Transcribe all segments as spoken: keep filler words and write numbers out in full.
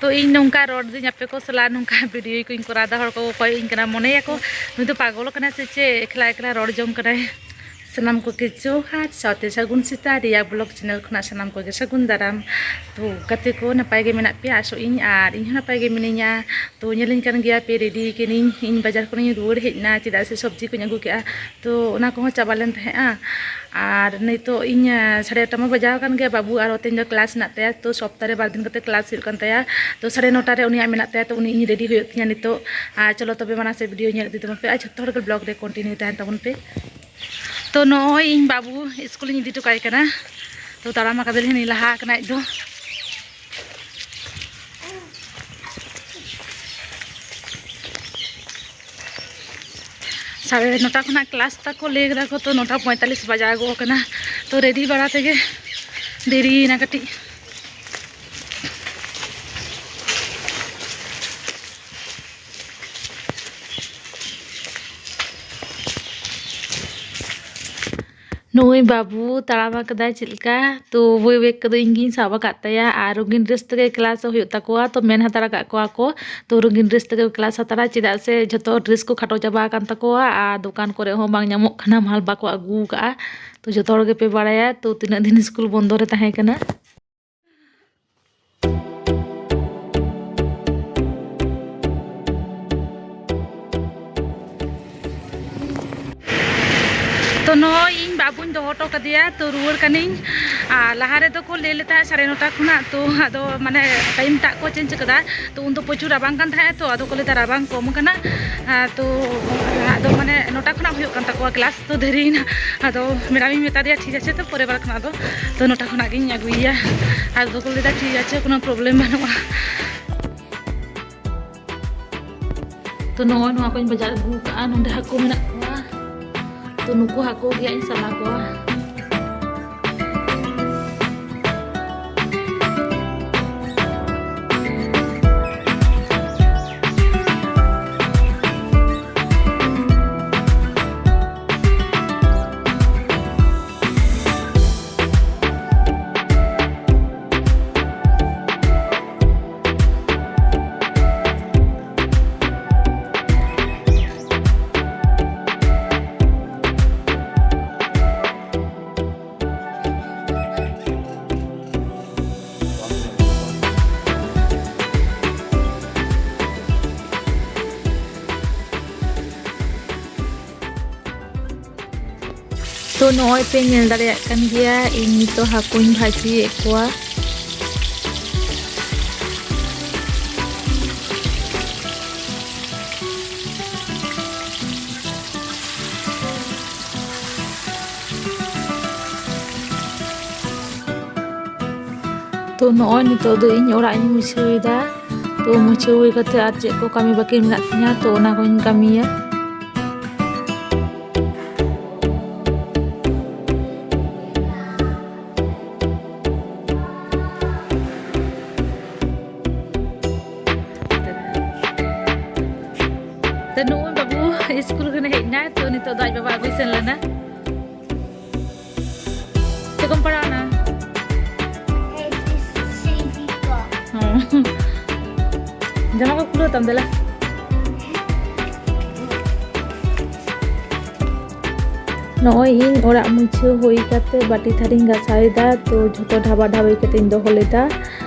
ᱛᱚ ᱤᱧ ᱱᱚᱝᱠᱟ ᱨᱚᱲ ᱫᱟᱹᱧ ᱟᱯᱮ ᱠᱚ ᱥᱟᱞᱟᱜ, ᱱᱚᱝᱠᱟ ᱵᱷᱤᱰᱤᱭᱳ ᱠᱚᱧ ᱠᱚᱨᱟᱣ ᱮᱫᱟ, ᱦᱚᱲ ᱠᱚ ᱠᱚᱭᱚᱜ ᱤᱧ ᱠᱟᱱᱟ, ᱢᱚᱱᱮᱭᱟᱠᱚ ᱱᱩᱭ ᱫᱚ ᱯᱟᱜᱚᱞ ᱠᱟᱱᱟᱭ ᱥᱮ ᱪᱮᱫ, ᱮᱠᱞᱟ ᱮᱠᱞᱟ ᱨᱚᱲ ᱡᱚᱝ ᱠᱟᱱᱟᱭ᱾ ᱥᱟᱱᱟᱢ ᱠᱚᱜᱮ ᱡᱚᱦᱟᱨ, ᱥᱟᱶᱛᱮ ᱥᱟᱹᱜᱩᱱ ᱥᱮᱛᱟᱜ ᱨᱮᱭᱟᱜ ᱵᱞᱚᱜ ᱪᱮᱱᱮᱞ ᱠᱷᱚᱱᱟᱜ ᱥᱟᱱᱟᱢ ᱠᱚᱜᱮ ᱥᱟᱹᱜᱩᱱ ᱫᱟᱨᱟᱢ᱾ ᱛᱚ ᱜᱟᱛᱮ ᱠᱚ ᱱᱟᱯᱟᱭ ᱜᱮ ᱢᱮᱱᱟᱜ ᱯᱮᱭᱟ ᱟᱥᱚᱜ ᱤᱧ, ᱟᱨ ᱤᱧ ᱦᱚᱸ ᱱᱟᱯᱟᱭ ᱜᱮ ᱢᱤᱱᱟᱹᱧᱟ᱾ ᱛᱚ ᱧᱮᱞᱤᱧ ᱠᱟᱱ ᱜᱮᱭᱟ ᱯᱮ, ᱨᱮᱰᱤ ᱠᱟᱹᱱᱟᱹᱧ, ᱤᱧ ᱵᱟᱡᱟᱨ ᱠᱷᱚᱱᱤᱧ ᱨᱩᱣᱟᱹᱲ ᱦᱮᱡ ᱮᱱᱟ, ᱪᱮᱫᱟᱜ ᱥᱮ ᱥᱚᱵᱽᱡᱤ ᱠᱚᱧ ᱟᱹᱜᱩ ᱠᱮᱜᱼᱟ, ᱛᱚ ᱚᱱᱟ ᱠᱚᱦᱚᱸ ᱪᱟᱵᱟ ᱞᱮᱱ ᱛᱟᱦᱮᱸᱜᱼᱟ᱾ ᱟᱨ ᱱᱤᱛᱚᱜ ᱤᱧ, ᱟᱸ, ᱥᱟᱲᱮ ᱟᱴᱴᱟ ᱢᱟ ᱵᱟᱡᱟᱣ ᱟᱠᱟᱱ ᱜᱮᱭᱟ, ᱵᱟᱹᱵᱩ ᱟᱨᱦᱚᱸ ᱛᱮᱦᱮᱧ ᱫᱚ ᱠᱞᱟᱥ ᱢᱮᱱᱟᱜ ᱛᱟᱭᱟ, ᱛᱚ ᱥᱚᱯᱛᱟ ᱨᱮ ᱵᱟᱨ ᱫᱤᱱ ᱠᱟᱛᱮ ᱠᱞᱟᱥ ᱦᱩᱭᱩᱜ ᱠᱟᱱ ᱛᱟᱭᱟ᱾ ᱛᱚ ᱥᱟᱲᱮ ᱱᱚᱴᱟ ᱨᱮ ᱩᱱᱤᱭᱟᱜ ᱢᱮᱱᱟᱜ ᱛᱟᱭᱟ, ᱛᱚ ᱩᱱᱤ ᱤᱧ ᱨᱮᱰᱤ ᱦᱩᱭᱩᱜ ᱛᱤᱧᱟ ᱱᱤᱛᱚᱜ᱾ ᱟᱨ ᱪᱚᱞᱚ ᱛᱚᱵᱮ ᱢᱟᱲᱟᱝ ᱥᱮᱫ ᱵᱷᱤᱰᱤᱭᱳ ᱧᱮᱞ ᱤᱫᱤ ᱛᱟᱵᱚᱱ ᱯᱮ, ᱟᱨ ᱡᱷᱚᱛᱚ ᱦᱚᱲ ᱜᱮ ᱵᱞᱚᱜ ᱨᱮ ᱠᱚᱱᱴᱤᱱᱤᱭᱩ ᱛᱟᱦᱮᱱ ᱛᱟᱵᱚᱱ ᱯᱮ᱾ ᱛᱚ ᱱᱚᱜᱼᱚᱭ ᱤᱧ ᱵᱟᱹᱵᱩ ᱥᱠᱩᱞᱤᱧ ᱤᱫᱤ ᱦᱚᱴᱚ ᱠᱟᱭ ᱠᱟᱱᱟ, ᱛᱚ ᱛᱟᱲᱟᱢ ᱟᱠᱟᱫᱟᱞᱤᱧ, ᱦᱟᱹᱱᱤ ᱞᱟᱦᱟ ᱟᱠᱟᱱᱟ ᱟᱡ ᱫᱚ᱾ ᱥᱟᱲᱮ ᱱᱚᱴᱟ ᱠᱷᱚᱱᱟᱜ ᱠᱞᱟᱥ ᱛᱟᱠᱚ ᱞᱟᱹᱭ ᱠᱮᱫᱟ ᱠᱚ, ᱛᱚ ᱱᱚᱴᱟ ᱯᱚᱸᱭᱛᱟᱞᱞᱤᱥ ᱵᱟᱡᱟᱣ ᱜᱚᱜ ᱠᱟᱱᱟ, ᱛᱚ ᱨᱮᱰᱤ ᱵᱟᱲᱟ ᱛᱮᱜᱮ ᱫᱮᱨᱤᱭᱮᱱᱟ ᱠᱟᱹᱴᱤᱡ᱾ ᱱᱩᱭ ᱵᱟᱹᱵᱩ ᱛᱟᱲᱟᱢ ᱟᱠᱟᱫᱟᱭ ᱪᱮᱫ ᱞᱮᱠᱟ, ᱛᱚ ᱵᱳᱭ ᱵᱮᱜᱽ ᱠᱚᱫᱚ ᱤᱧ ᱜᱤᱧ ᱥᱟᱵ ᱟᱠᱟᱫ ᱛᱟᱭᱟ, ᱟᱨ ᱨᱚᱸᱜᱤᱱ ᱰᱨᱮᱥ ᱛᱮᱜᱮ ᱠᱞᱟᱥ ᱦᱩᱭᱩᱜ ᱛᱟᱠᱚᱣᱟ, ᱛᱚ ᱢᱮᱱ ᱦᱟᱛᱟᱲ ᱟᱠᱟᱫ ᱠᱚᱣᱟ ᱠᱚ, ᱛᱚ ᱨᱚᱸᱜᱤᱱ ᱰᱨᱮᱥ ᱛᱮᱜᱮ ᱠᱞᱟᱥ ᱦᱟᱛᱟᱲᱟ, ᱪᱮᱫᱟᱜ ᱥᱮ ᱡᱷᱚᱛᱚ ᱰᱨᱮᱥ ᱠᱚ ᱠᱷᱟᱴᱚ ᱪᱟᱵᱟ ᱟᱠᱟᱱ ᱛᱟᱠᱚᱣᱟ, ᱟᱨ ᱫᱚᱠᱟᱱ ᱠᱚᱨᱮ ᱦᱚᱸ ᱵᱟᱝ ᱧᱟᱢᱚᱜ ᱠᱟᱱᱟ, ᱢᱟᱞ ᱵᱟᱠᱚ ᱟᱹᱜᱩ ᱟᱠᱟᱫᱼᱟ᱾ ᱛᱚ ᱡᱷᱚᱛᱚ ᱦᱚᱲ ᱜᱮᱯᱮ ᱵᱟᱲᱟᱭᱟ, ᱛᱚ ᱛᱤᱱᱟᱹᱜ ᱫᱤᱱ ᱥᱠᱩᱞ ᱵᱚᱱᱫᱚ ᱨᱮ ᱛᱟᱦᱮᱸ ᱠᱟᱱᱟ᱾ ᱛᱚ ᱱᱚᱜᱼᱚᱭ ᱤᱧ ᱵᱟᱹᱵᱩᱧ ᱫᱚᱦᱚ ᱦᱚᱴᱚ ᱠᱟᱫᱮᱭᱟ, ᱛᱚ ᱨᱩᱣᱟᱹᱲ ᱠᱟᱹᱱᱟᱹᱧ᱾ ᱟᱨ ᱞᱟᱦᱟ ᱨᱮᱫᱚ ᱠᱚ ᱞᱟᱹᱭ ᱞᱮᱫ ᱛᱟᱦᱮᱸᱫ ᱥᱟᱲᱮ ᱱᱚᱴᱟ ᱠᱷᱚᱱᱟᱜ, ᱛᱚ ᱟᱫᱚ ᱢᱟᱱᱮ ᱴᱟᱭᱤᱢ ᱴᱟᱜ ᱠᱚ ᱪᱮᱧᱡᱽ ᱠᱟᱫᱟ᱾ ᱛᱚ ᱩᱱᱫᱚ ᱯᱨᱚᱪᱩᱨ ᱨᱟᱵᱟᱝ ᱠᱟᱱ ᱛᱟᱦᱮᱸᱫ, ᱛᱚ ᱟᱫᱚ ᱠᱚ ᱞᱟᱹᱭ ᱫᱟ ᱨᱟᱵᱟᱝ ᱠᱚᱢ ᱠᱟᱱᱟ᱾ ᱟᱨ ᱛᱚ ᱟᱫᱚ ᱢᱟᱱᱮ ᱱᱚᱴᱟ ᱠᱷᱚᱱᱟᱜ ᱦᱩᱭᱩᱜ ᱠᱟᱱ ᱛᱟᱠᱚᱣᱟ ᱠᱞᱟᱥ, ᱛᱚ ᱫᱮᱨᱤᱭᱮᱱᱟ᱾ ᱟᱫᱚ ᱢᱮᱰᱟᱢᱤᱧ ᱢᱮᱛᱟ ᱫᱮᱭᱟ ᱴᱷᱤᱠ ᱟᱪᱷᱮ, ᱛᱚ ᱯᱚᱨᱮᱨ ᱵᱟᱨ ᱠᱷᱚᱱᱟᱜ ᱫᱚ ᱛᱚ ᱱᱚᱴᱟ ᱠᱷᱚᱱᱟᱜ ᱜᱤᱧ ᱟᱹᱜᱩᱭᱮᱭᱟ᱾ ᱟᱫᱚ ᱠᱚ ᱞᱟᱹᱭ ᱫᱟ ᱴᱷᱤᱠ ᱟᱪᱷᱮ, ᱠᱳᱱᱳ ᱯᱨᱚᱵᱞᱮᱢ ᱵᱟᱹᱱᱩᱜᱼᱟ᱾ ᱛᱚ ᱱᱚᱜᱼᱚᱭ ᱱᱚᱣᱟ ᱠᱚᱧ ᱵᱟᱡᱟᱨ ᱟᱹᱜᱩ ᱠᱟᱜᱼᱟ, ᱱᱚᱰᱮ ᱦᱟᱹᱠᱩ ᱢᱮᱱᱟᱜ ᱠᱚᱣᱟ, ᱛᱚ ᱱᱩᱠᱩ ᱦᱟᱹᱠᱩ ᱜᱮ ᱤᱧ ᱥᱟᱞᱟ ᱠᱚᱣᱟ᱾ ᱛᱚ, ᱱᱚᱜᱼᱚᱭ ᱯᱮ ᱧᱮᱞ ᱫᱟᱲᱮᱭᱟᱜ ᱠᱟᱱ ᱜᱮᱭᱟ, ᱤᱧ ᱱᱤᱛᱚᱜ ᱦᱟᱹᱠᱩᱧ ᱵᱷᱟᱹᱡᱤᱭᱮᱫ ᱠᱚᱣᱟ᱾ ᱛᱚ, ᱱᱚᱜᱼᱚᱭ ᱱᱤᱛᱚᱜ ᱫᱚ ᱤᱧ ᱚᱲᱟᱜ ᱤᱧ ᱢᱩᱪᱷᱟᱹᱣ ᱮᱫᱟ᱾ ᱛᱚ, ᱢᱩᱪᱷᱟᱹᱣ ᱦᱩᱭ ᱠᱟᱛᱮ ᱟᱨ ᱪᱮᱫ ᱠᱚ ᱠᱟᱹᱢᱤ ᱵᱟᱹᱠᱤ ᱢᱮᱱᱟᱜ ᱛᱤᱧᱟᱹ, ᱛᱚ, ᱚᱱᱟ ᱠᱚᱧ ᱠᱟᱹᱢᱤᱭᱟ᱾ ᱛᱚ, ᱱᱩᱜᱼᱩᱭ ᱵᱟᱹᱵᱩ ᱤᱥᱠᱩᱞ ᱠᱷᱚᱱᱮ ᱦᱮᱡ ᱮᱱᱟ, ᱛᱚ, ᱱᱤᱛᱚᱜ ᱫᱚ ᱟᱡ ᱵᱟᱵᱟ ᱟᱹᱜᱩᱭ ᱥᱮᱱ ᱞᱮᱱᱟ᱾ ᱪᱮᱫ ᱠᱚᱢ ᱯᱟᱲᱦᱟᱣᱱᱟ? ᱦᱚᱸ᱾ ᱡᱟᱢᱟ ᱠᱚ ᱠᱷᱩᱞᱟᱹᱣ ᱛᱟᱢ ᱫᱮᱞᱟ᱾ ᱱᱚᱜᱼᱚᱭ ᱤᱧ ᱚᱲᱟᱜ ᱢᱩᱪᱷᱟᱹᱣ ᱦᱩᱭ ᱠᱟᱛᱮ ᱵᱟᱹᱴᱤ ᱛᱷᱟᱹᱨᱤᱧ ᱜᱟᱥᱟᱣ ᱮᱫᱟ, ᱛᱚ ᱡᱷᱚᱛᱚ ᱰᱷᱟᱵᱟ ᱰᱷᱟᱵᱤ ᱠᱟᱛᱮᱧ ᱫᱚᱦᱚ ᱞᱮᱫᱟ᱾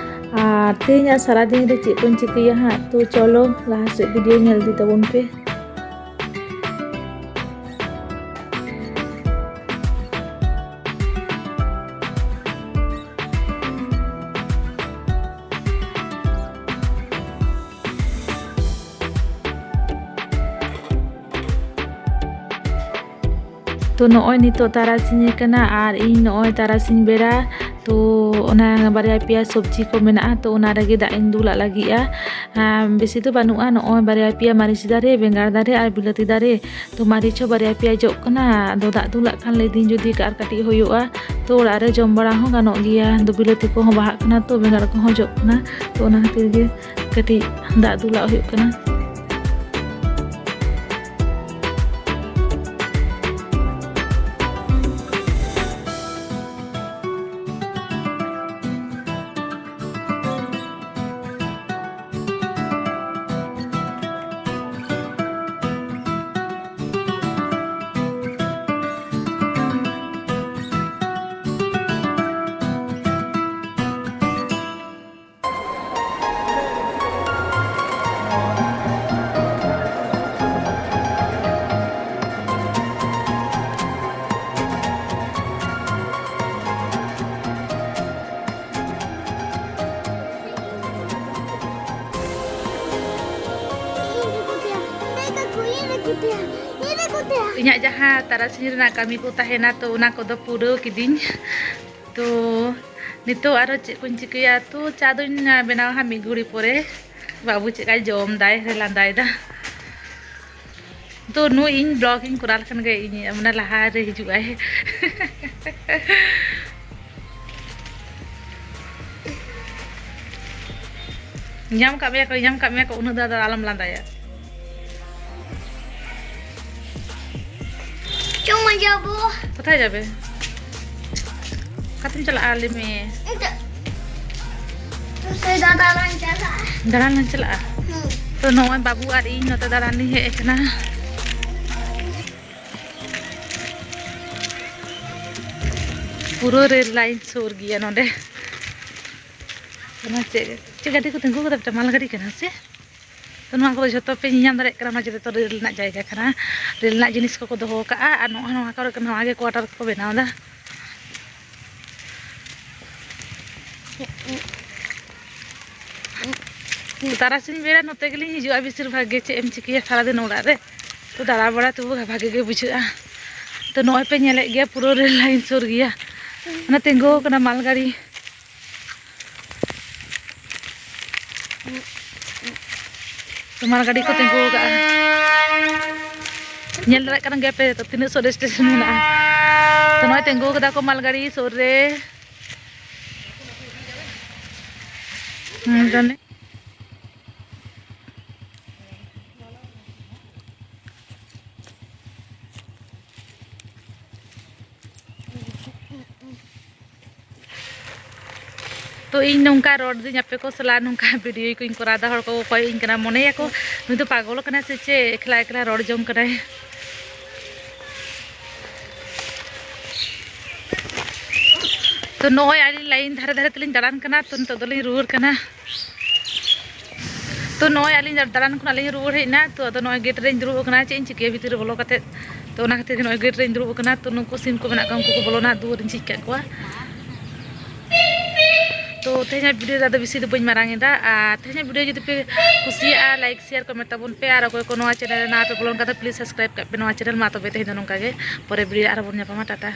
ᱟᱨ ᱛᱮᱦᱮᱧᱟᱜ ᱥᱟᱨᱟᱫᱤᱱ ᱨᱮ ᱪᱮᱫ ᱠᱚᱧ ᱪᱤᱠᱟᱹᱭᱟ ᱦᱟᱸᱜ, ᱛᱚ ᱪᱚᱞᱚ ᱞᱟᱦᱟ ᱥᱮᱫ ᱵᱷᱤᱰᱤᱭᱳ ᱧᱮᱞ ᱤᱫᱤ ᱛᱟᱵᱚᱱ ᱯᱮ᱾ ᱛᱚ, ᱱᱚᱜᱼᱚᱭ ᱱᱤᱛᱚᱜ ᱛᱟᱨᱟᱥᱤᱧ ᱟᱠᱟᱱᱟ ᱟᱨ ᱤᱧ ᱱᱚᱜᱼᱚᱭ ᱛᱟᱨᱟᱥᱤᱧ ᱵᱮᱲᱟ, ᱛᱚ, ᱚᱱᱟ ᱵᱟᱨᱭᱟ ᱯᱮᱭᱟ ᱥᱚᱵᱽᱡᱤ ᱠᱚ ᱢᱮᱱᱟᱜᱼᱟ, ᱛᱚ, ᱚᱱᱟ ᱨᱮᱜᱮ ᱫᱟᱜ ᱤᱧ ᱫᱩᱞᱟᱜ ᱞᱟᱹᱜᱤᱫᱼᱟ᱾ ᱟᱨ ᱵᱮᱥᱤ ᱫᱚ ᱵᱟᱹᱱᱩᱜᱼᱟ, ᱱᱚᱜᱼᱚᱭ ᱵᱟᱨᱭᱟ ᱯᱮᱭᱟ ᱢᱟᱹᱨᱤᱪ ᱫᱟᱨᱮ, ᱵᱮᱸᱜᱟᱲ ᱫᱟᱨᱮ ᱟᱨ ᱵᱤᱞᱟᱹᱛᱤ ᱫᱟᱨᱮ᱾ ᱛᱚ, ᱢᱟᱹᱨᱤᱪ ᱦᱚᱸ ᱵᱟᱨᱭᱟ ᱯᱮᱭᱟ ᱡᱚᱜ ᱠᱟᱱᱟ, ᱟᱫᱚ ᱫᱟᱜ ᱫᱩᱞᱟᱜ ᱠᱷᱟᱱ ᱞᱟᱹᱭᱫᱟᱹᱧ ᱡᱩᱫᱤ ᱟᱨ ᱠᱟᱹᱴᱤᱡ ᱦᱩᱭᱩᱜᱼᱟ, ᱛᱚ, ᱚᱲᱟᱜ ᱨᱮ ᱡᱚᱢ ᱵᱟᱲᱟ ᱦᱚᱸ ᱜᱟᱱᱚᱜ ᱜᱮᱭᱟ᱾ ᱟᱫᱚ ᱵᱤᱞᱟᱹᱛᱤ ᱠᱚᱦᱚᱸ ᱵᱟᱦᱟᱜ ᱠᱟᱱᱟ, ᱛᱚ, ᱵᱮᱸᱜᱟᱲ ᱠᱚᱦᱚᱸ ᱡᱚᱜ ᱠᱟᱱᱟ, ᱛᱚ, ᱚᱱᱟ ᱠᱷᱟᱹᱛᱤᱨ ᱜᱮ ᱠᱟᱹᱴᱤᱡ ᱫᱟᱜ ᱫᱩᱞᱟᱜ ᱦᱩᱭᱩᱜ ᱠᱟᱱᱟ᱾ ᱤᱧᱟᱹᱜ ᱡᱟᱦᱟᱸ ᱛᱟᱨᱟᱥᱤᱧ ᱨᱮᱱᱟᱜ ᱠᱟᱹᱢᱤ ᱠᱚ ᱛᱟᱦᱮᱱᱟ, ᱛᱚ ᱚᱱᱟ ᱠᱚᱫᱚ ᱯᱩᱨᱟᱹᱣ ᱠᱤᱫᱤᱧ᱾ ᱛᱚ ᱱᱤᱛᱚᱜ ᱟᱨᱚ ᱪᱮᱫ ᱠᱚᱧ ᱪᱤᱠᱟᱹᱭᱟ? ᱛᱚ ᱪᱟ ᱫᱚᱧ ᱵᱮᱱᱟᱣᱟ ᱦᱟᱸᱜ ᱢᱤᱫ ᱜᱷᱩᱲᱤ ᱯᱚᱨᱮ᱾ ᱵᱟᱹᱵᱩ ᱪᱮᱫ ᱞᱮᱠᱟᱭ ᱡᱚᱢ ᱫᱟᱭ ᱥᱮ ᱞᱟᱸᱫᱟᱭᱮᱫᱟ᱾ ᱛᱚ ᱱᱩᱭ ᱤᱧ vlog ᱤᱧ ᱠᱚᱨᱟᱣ ᱞᱮᱠᱷᱟᱱ ᱜᱮ ᱤᱧ ᱢᱟᱱᱮ ᱞᱟᱦᱟ ᱨᱮ ᱦᱤᱡᱩᱜ ᱟᱭ᱾ ᱧᱟᱢ ᱠᱟᱜ ᱢᱮᱭᱟ ᱠᱚ, ᱧᱟᱢ ᱠᱟᱜ ᱢᱮᱭᱟ ᱠᱚ, ᱩᱱᱟᱹᱜ ᱫᱚ ᱟᱫᱚ ᱟᱞᱚᱢ ᱞᱟᱸᱫᱟᱭᱟ᱾ ᱪᱚ ᱢᱟ ᱡᱟᱵᱚ᱾ ᱠᱳᱛᱷᱟᱭ ᱡᱟᱵᱮ? ᱚᱠᱟᱛᱮᱢ ᱪᱟᱞᱟᱜᱼᱟ ᱞᱟᱹᱭ ᱢᱮ? ᱮᱱᱛᱮ ᱥᱮ ᱫᱟᱫᱟ ᱞᱟᱝ ᱪᱟᱞᱟᱜᱼᱟ᱾ ᱫᱟᱬᱟᱱ ᱞᱟᱝ ᱪᱟᱞᱟᱜᱼᱟ? ᱦᱩᱸ᱾ ᱛᱚ ᱱᱚᱜᱼᱚᱭ ᱵᱟᱹᱵᱩ ᱟᱨ ᱤᱧ ᱱᱚᱛᱮ ᱫᱟᱬᱟᱱ ᱞᱤᱧ ᱦᱮᱡ ᱟᱠᱟᱱᱟ᱾ ᱯᱩᱨᱟᱹ ᱨᱮᱞ ᱞᱟᱭᱤᱱ ᱥᱩᱨ ᱜᱮᱭᱟ ᱱᱚᱰᱮ᱾ ᱚᱱᱟ ᱪᱮᱫ, ᱪᱮᱫ ᱜᱟᱹᱰᱤ ᱠᱚ ᱛᱤᱸᱜᱩ ᱠᱟᱫᱟ? ᱢᱤᱫᱴᱟᱝ ᱢᱟᱞ ᱜᱟᱹᱰᱤ ᱠᱟᱱᱟ ᱥᱮ? ᱛᱚ ᱱᱚᱣᱟ ᱠᱚᱫᱚ ᱡᱷᱚᱛᱚ ᱯᱮ ᱧᱮᱧᱟᱢ ᱫᱟᱲᱮᱭᱟᱜ ᱠᱟᱱᱟ, ᱚᱱᱟ ᱡᱚᱛᱚ ᱨᱮᱞ ᱨᱮᱱᱟᱜ ᱡᱟᱭᱜᱟ ᱠᱟᱱᱟ᱾ ᱨᱮᱞ ᱨᱮᱱᱟᱜ ᱡᱤᱱᱤᱥ ᱠᱚᱠᱚ ᱫᱚᱦᱚ ᱠᱟᱜᱼᱟ᱾ ᱟᱨ ᱱᱚᱜᱼᱚᱭ ᱱᱚᱣᱟ ᱠᱚᱨᱮ ᱱᱟᱣᱟ ᱜᱮ quarter ᱠᱚᱠᱚ ᱵᱮᱱᱟᱣ ᱮᱫᱟ᱾ ᱛᱟᱨᱟᱥᱤᱧ ᱵᱮᱲᱟ ᱱᱚᱛᱮ ᱜᱮᱞᱤᱧ ᱦᱤᱡᱩᱜᱼᱟ ᱵᱮᱥᱤᱨ ᱵᱷᱟᱜᱽ ᱜᱮ᱾ ᱪᱮᱫ ᱮᱢ ᱪᱤᱠᱟᱹᱭᱟ ᱥᱟᱨᱟᱫᱤᱱ ᱚᱲᱟᱜ ᱨᱮ? ᱛᱚ ᱫᱟᱬᱟ ᱵᱟᱲᱟ ᱛᱚᱵᱩ ᱵᱷᱟᱜᱮ ᱜᱮ ᱵᱩᱡᱷᱟᱹᱜᱼᱟ᱾ ᱛᱚ ᱱᱚᱜᱼᱚᱭ ᱯᱮ ᱧᱮᱞᱮᱫ ᱜᱮᱭᱟ ᱯᱩᱨᱟᱹ ᱨᱮᱞ ᱞᱟᱭᱤᱱ ᱥᱩᱨ ᱜᱮᱭᱟ᱾ ᱚᱱᱟ ᱛᱤᱸᱜᱩ ᱟᱠᱟᱱᱟ ᱢᱟᱞ ᱜᱟᱹᱰᱤ᱾ ᱛᱚ ᱢᱟᱞ ᱜᱟᱹᱰᱤ ᱠᱚ ᱛᱤᱸᱜᱩ ᱟᱠᱟᱫᱼᱟ᱾ ᱧᱮᱞ ᱫᱟᱲᱮᱭᱟᱜ ᱠᱟᱱ ᱜᱮᱭᱟ ᱯᱮ ᱛᱚ ᱛᱤᱱᱟᱹᱜ ᱥᱩᱨ ᱥᱴᱮᱥᱚᱱ ᱢᱮᱱᱟᱜᱼᱟ᱾ ᱛᱚ ᱱᱚᱜᱼᱚᱭ ᱛᱤᱸᱜᱩ ᱠᱟᱫᱟ ᱠᱚ ᱢᱟᱞ ᱜᱟᱹᱰᱤ ᱥᱩᱨ ᱨᱮ᱾ ᱦᱩᱸ, ᱫᱚᱱᱮ᱾ ᱛᱚ ᱤᱧ ᱱᱚᱝᱠᱟ ᱨᱚᱲ ᱫᱟᱹᱧ ᱟᱯᱮ ᱠᱚ ᱥᱟᱞᱟᱜ, ᱱᱚᱝᱠᱟ video ᱠᱚᱧ ᱠᱚᱨᱟᱣ ᱫᱟ, ᱦᱚᱲ ᱠᱚ ᱠᱚᱭᱚᱜ ᱤᱧ ᱠᱟᱱᱟ, ᱢᱚᱱᱮᱭᱟᱠᱚ ᱱᱩᱭ ᱫᱚ ᱯᱟᱜᱚᱞ ᱠᱟᱱᱟᱭ ᱥᱮ ᱪᱮᱫ, ᱮᱠᱞᱟ ᱮᱠᱞᱟ ᱨᱚᱲ ᱡᱚᱝ ᱠᱟᱱᱟᱭ᱾ ᱛᱚ ᱱᱚᱜᱼᱚᱭ ᱟᱹᱞᱤᱧ line ᱫᱷᱟᱨᱮ ᱫᱷᱟᱨᱮ ᱛᱮᱞᱤᱧ ᱫᱟᱬᱟᱱ ᱠᱟᱱᱟ, ᱛᱚ ᱱᱤᱛᱚᱜ ᱫᱚᱞᱤᱧ ᱨᱩᱣᱟᱹᱲ ᱠᱟᱱᱟ᱾ ᱛᱚ ᱱᱚᱜᱼᱚᱭ ᱟᱹᱞᱤᱧ ᱫᱟᱬᱟᱱ ᱠᱷᱚᱱᱟᱜ ᱞᱤᱧ ᱨᱩᱣᱟᱹᱲ ᱦᱮᱡ ᱮᱱᱟ᱾ ᱛᱚ ᱟᱫᱚ ᱱᱚᱜᱼᱚᱭ gate ᱨᱮᱧ ᱫᱩᱲᱩᱵ ᱟᱠᱟᱱᱟ, ᱪᱮᱫ ᱤᱧ ᱪᱤᱠᱟᱹᱭᱟ ᱵᱷᱤᱛᱤᱨ ᱨᱮ ᱵᱚᱞᱚ ᱠᱟᱛᱮᱫ᱾ ᱛᱚ ᱚᱱᱟ ᱠᱷᱟᱹᱛᱤᱨ ᱜᱮ ᱱᱚᱜᱼᱚᱭ gate ᱨᱮᱧ ᱫᱩᱲᱩᱵ ᱟᱠᱟᱱᱟ᱾ ᱛᱚ ᱱᱩᱠᱩ ᱥᱤᱢ ᱠᱚ ᱢᱮᱱᱟᱜ ᱠᱚᱣᱟ, ᱩᱱᱠᱩ ᱠᱚ ᱵᱚᱞᱚᱱᱟ ᱫᱩᱣᱟᱹᱨᱤᱧ ᱡᱷᱤᱡ ᱠᱟᱜ ᱠᱚᱣᱟ᱾ ᱛᱚ ᱛᱮᱦᱮᱧᱟᱜ ᱵᱷᱤᱰᱤᱭᱳ ᱫᱚ ᱟᱫᱚ ᱵᱮᱥᱤ ᱫᱚ ᱵᱟᱹᱧ ᱢᱟᱨᱟᱝ ᱮᱫᱟ᱾ ᱟᱨ ᱛᱮᱦᱮᱧᱟᱜ ᱵᱷᱤᱰᱤᱭᱳ ᱡᱩᱫᱤ ᱯᱮ ᱠᱩᱥᱤᱭᱟᱜᱼᱟ, ᱞᱟᱭᱤᱠ ᱥᱮᱭᱟᱨ ᱠᱚᱢᱮᱱᱴ ᱛᱟᱵᱚᱱ ᱯᱮ᱾ ᱟᱨ ᱚᱠᱚᱭ ᱠᱚ ᱱᱚᱣᱟ ᱪᱮᱱᱮᱞ ᱨᱮ ᱱᱟᱣᱟ ᱯᱮ ᱵᱚᱞᱚᱱ ᱠᱟᱱ ᱛᱟᱵᱚᱱᱟ, ᱯᱞᱤᱡᱽ ᱥᱟᱵᱥᱠᱨᱟᱭᱤᱵ ᱠᱟᱜ ᱯᱮ ᱱᱚᱣᱟ ᱪᱮᱱᱮᱞ᱾ ᱢᱟ ᱛᱚᱵᱮ ᱛᱮᱦᱮᱧ ᱫᱚ ᱱᱚᱝᱠᱟ ᱜᱮ, ᱯᱚᱨᱮ ᱵᱷᱤᱰᱤᱭᱳ ᱨᱮ ᱟᱨᱦᱚᱸ ᱵᱚᱱ ᱧᱟᱯᱟᱢᱟ᱾ ᱴᱟᱴᱟ᱾